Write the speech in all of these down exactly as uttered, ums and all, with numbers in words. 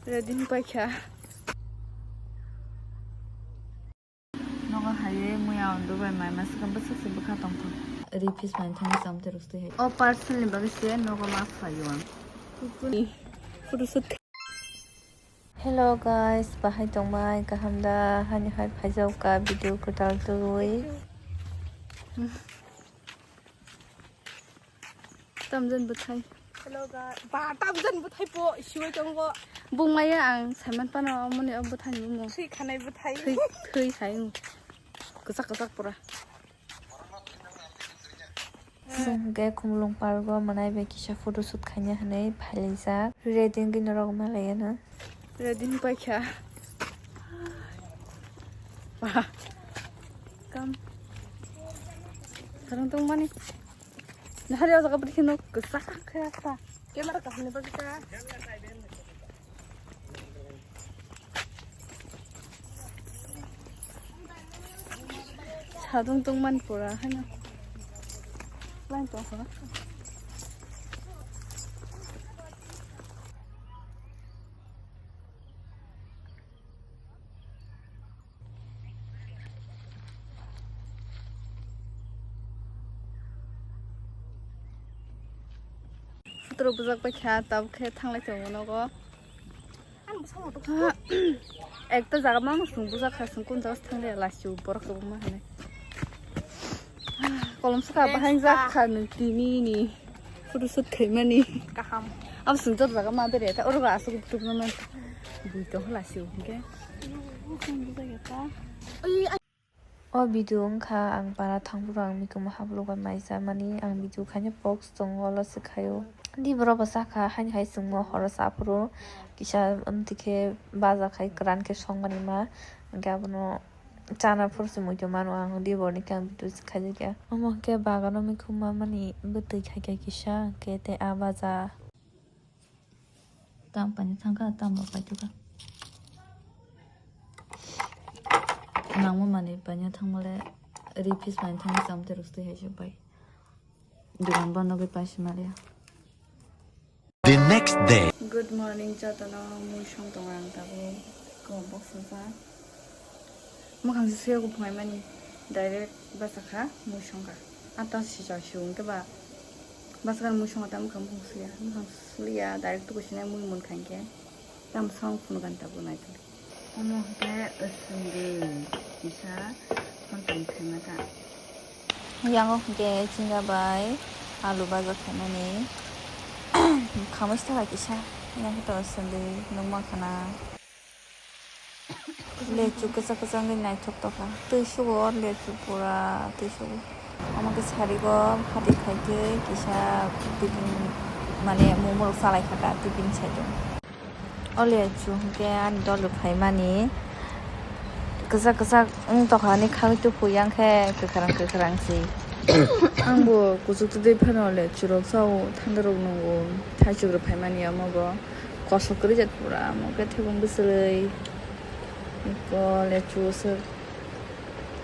Ready ni paikha. Nogo hai muya on Dubai mai ma swkang bwswk se bwkha tongkha. Ri phis mai thangwi cham te rwstwi hai. O parcel ni bagwi se nogo ma phaio ang. Photo shoot. Hello guys, bahai tongmai kaham da? Hani hai phaijao ka video kwtal twi. Tamjani bwthai. Hello guys. Ba, tamjani bwthai po siwi tongo. Bungmaya ang saiman pano omoni o bwthani bumung. Thwi khanai bwthai. Thwi, thwi hai. Kwchak kwchak pura. Chwng hwnkhe Khumulwng park o mwnai bai kisa photo shoot khaina hinwi phailaijak. Ready wngwi norok ma laiya no. Ready ni paikha. Wah. Kam. Sarang tongmani. Nahari o jaga pwrwkhe no kwchak khe ta. Camera kaham ni bagwi ta. Sadung tongmani pura haino. Line tongkha. Photo rok bwjak bai kha, tabuk khe thanglai tongo nogo. Ekta jaga ma chwng bwjak kha, chwng kun jaga thang le lasi borok kwbangma hinwi. Kolom swkha bahai jak kha nwng tini ni photo shoot khaimani. Kaham. Abo chwng joto jaga ma bere ta oro aswk tubuna man. Bui tong lasi hwnkhe. O video wngkha ang para thangphuru ang mikhumu haphulo bai mai chamani, ang video khaina box tongo, olo se khaio. Di borok bo chakha, haini hai chwngmo horo chaphuru kisa amtwi khe baja khai kwran khe songmani ma, hwnkhe abono chana phuru se muitu mano ang, di borokni khe ang video se khaijakya. Omo hwnkhe bagano mikhumu mamani bwtwi khaikha kisa, hwnkhe tei a baja. Tam paina thangkha, tam rok paitokha. Nangma manwi paina thangmale, ri phis paina thangma cham te rwstwi hai se bai. Dukan bondo gwi paisi maliya. The next day. Good morning, jotono mui song tongo ang tabuk. Ko box sa. Mwkhang se suya kuphungai mani direct bachakha mui songkha. Ata sijak siyo hwnkhe ba bachakha mui songkha ta mwkhang buphang suya. Mwkhang suliya direct tukusinai mui munkha hinkhe. Tam song phunukha ta bo naithotok. Omo hwnkhe swngwi kisa sontani khaima ta. Yango hwnkhe chinga bai alu baja khaimani. Khamai se thangkha kisa. Yang khe to swngwi nukma khana. Lechu kwchak kwchak wngwi naithok tokha. Twi sugo o lechu pura twi sugo. Omo khe sarigo hati khaitwi kisa tiffin mane momo rok salai kha ta tiffin side o. O lechu hwnkhe ani dol rok phaimani kwchak kwchak wng tokha ani khagwi tuphuk yang khe kwkhwrang kwkhwrang se. Ang bo kuchuk twi phano lechu rok sao thanda rok nungo thaichuk rok phaimani omo bo. Kosok kwrwi jat pura, omo khe thebung bwswlwi. Eko lechu swk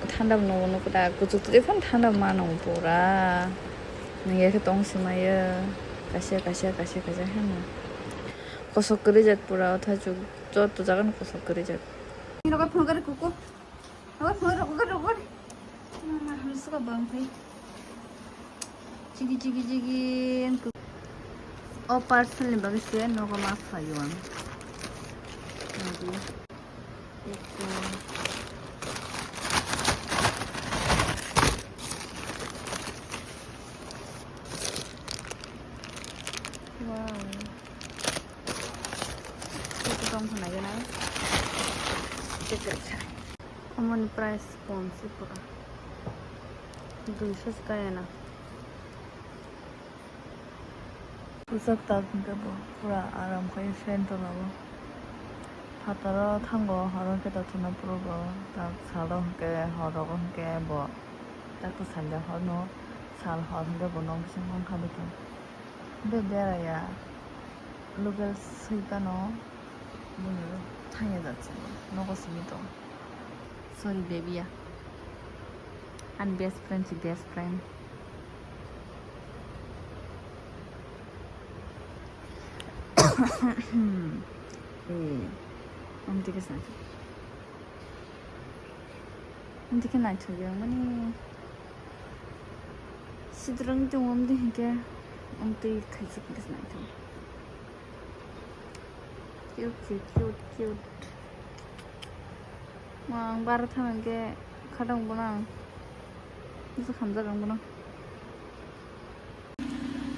thanda bo nungo, nukho da, kuchuk twi phano thanda bo mano pura. Nungya khe tong swmaiyo, kaisa, kaisa, kaisa, kaisa hano. Kosok kwrwi jat pura, o thaichuk joto jagano kosok kwrwi jat. Rogo phunukha rw kuku. Rogo phunukha, rogo, rogo. Mama, hamsuka bang phai. Chigi, chigi, chigi. O parcel ni bagwi se nogo ma phaio ang. Nadi. Eko. Wow. Eko tong khna gwnai. Eko kha. Omoni price kom se pura. Duiso se kaya na. Pusak tak hwnkhe bo pura aram khai fan tolao. Phataro thango horo hwnkhe ta thuna phuru bo tak salo hwnkhe hor rogo hwnkhe bo tak to sanja horno sal hor hwnkhe bo nok bisingo wngkha bwtwi. Be beraya local swi phano boni thangya jat se nogo simi tong. Sorry, baby ya. Ani best friend si best friend. Eh, Tei khe naithok. Amtwi khe naithok ya mani. Sidrwng tong amtwi hinkhe amtwi khaijak hinkhe naithok. Cute, cute, cute, cute. Mo ang bar thang hinkhe khatang bono ang. Kisa khamjak ang bono.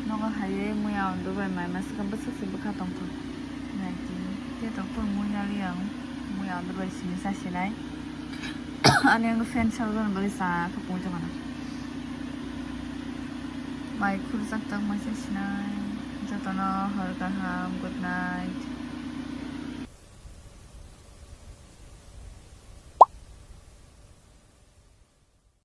Nogo hai muya on dubai mai masa khe bwswk se bwkha tongkha. Naidi. Tei tongphuru muya li ang. Muya on dubai sini sa sinai. Ani ang fan salon bali sa khe pungja mana. Mai khurjak tak mai sa sinai. Jotono hor kaham, good night.